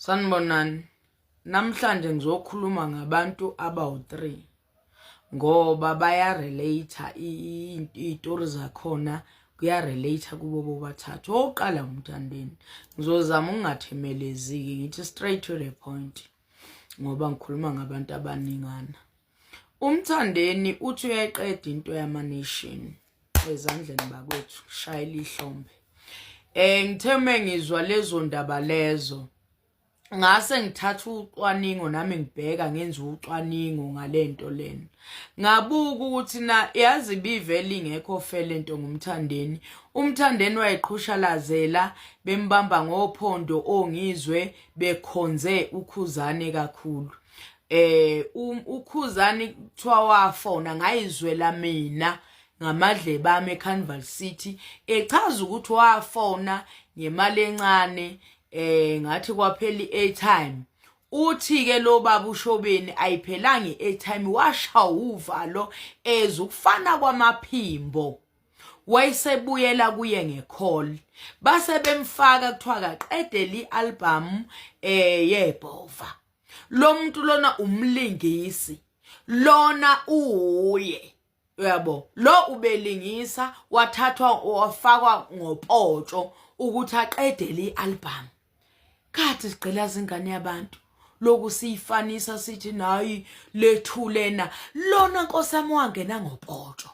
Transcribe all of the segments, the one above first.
Sanibonani. Namhlanje ngizokhuluma ngabantu abawu-3 ngoba baya-relate iy'tori zakhona kuya-relate kubo bobathathu. Owokuqala uMthandeni. Ngizozama ukungathemelezi-ke ngithi straight to the point ngoba ngikhuluma ngabantu abaningana. UMthandeni uthi uyayiqeda into yama-nation ezandleni bakwethu shayela ihlombe. Ngithe mengizwa lezo ndaba lezo ngase ngithatha ucwaningo nami ngibheka ngenza ucwaningo ngalento lena ngabuka ukuthi na yazi ibivele ingekho fele nto ngumthandeni umthandeni wayeqhushalazela bembamba ngophondo ongizwe bekhonze ukhuzane kakhulu eh um, ukhuzani kuthiwa wafona ngayizwela mina ngamadlebe ami eCarnival City echaza ukuthi wafona ngemali encane eh ngathi kwaphela i-airtime uthi ke lo baba ushobeni ayiphelanga i-airtime washa uvalo ezwa ukufana kwamaphimbo wayesebuyela kuye ngecall base bemfaka kuthiwa kaqedele i-album eh yebhova lo muntu lona umlingisi lona uye uyabo lo ubelingisa wathathwa wafakwa ngopotsho ukuthi aqedele i-album khathi sigqilaza ingane yabantu loku siyifanisa sithi nayi lethulena lona nkosi yami wangena ngopotsho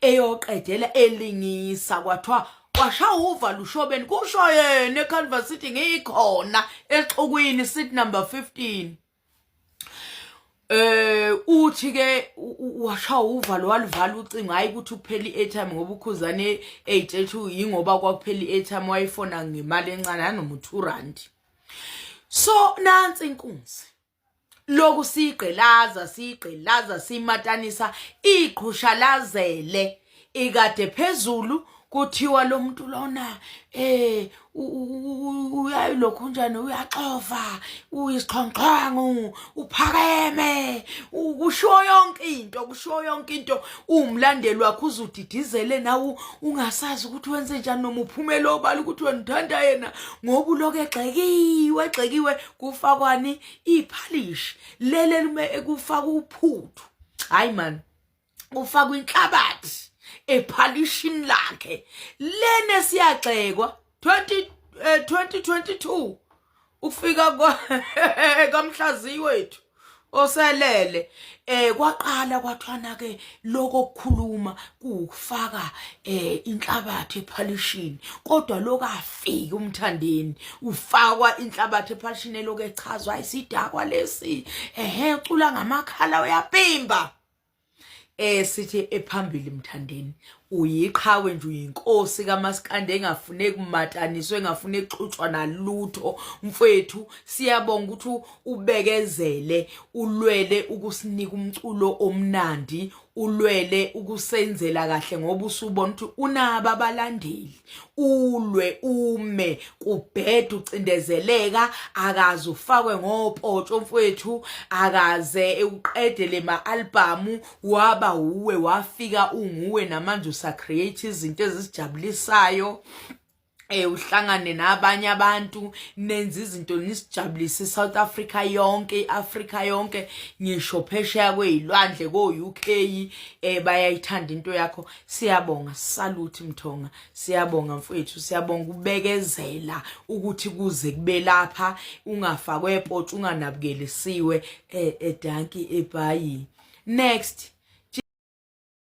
eyoqedela elingisa kwathiwa kwashaya uvalo ushobeni kusho yena eCanvas City ngikhona exukwini seat number 15 eh uthi ke washaya uvalo walivala ucingo hayi ukuthi uphela i-airtime ngoba ukhuzane eyitshethu yingoba kwakuphela i-airtime wayifona ngemali encane nanoma u-2 rand so nansi inkunzi lokhu siyigqilaza siyigqilaza siyimatanisa iqhushalazele ikade phezulu kuthiwa lo muntu lona eh uyayilokhu njani uyaxova uyisiqhwanqhwangu uphakeme kushiwo yonke into kushiwo yonke into uwumlandeli wakhe uzudidizele nawe ungasazi ukuthi wenze njani noma uphumele obala ukuthi wena uthanda yena ngoba uloku egxekiwe egxekiwe kufakwani iphalishi lele lume ekufaka uphuthu hayi man ufakwa inhlabathi ephalishini lakhe lene siyagxekwa 20 2022 ufika kwamhlaziyi wethu oselele eh kwaqala kwathwana ke lokho kukhuluma kuwukufaka eh inhlabathi ephalishini kodwa lokho afiki umthandeni ufakwa inhlabathi ephalishini lokho echazwa isidakwa lesi ehe ucula ngamakhala uyapimba eh sithi ephambili mthandeni uyiqhawe nje uyinkosi kamaskandi engafune kumataniswe engafune kuxutshwa nalutho mfwethu siyabonga ukuthi ubekezele ulwele ukusinika umculo omnandi ulwele ukusenzela kahle ngoba usubona ukuthi unaba abalandeli ulwe ume kubheda ucindezeleka akaze ufakwe ngopotsho mfowethu akaze uqedele ma-albhamu waba wuwe wafika unguwe namanje usacreate izinto ezisijabulisayo eh uhlangane nabanye abantu nenza izinto nisijabulise iSouth Africa yonke iAfrica yonke ngisho phesheya kwezilwandle ko UK eh bayayithanda into yakho siyabonga salute mthonga siyabonga mfowethu siyabonga ubekezela ukuthi kuze kube lapha ungafakwe epotsha unganabukelisiwe eh edanki ebhayi next.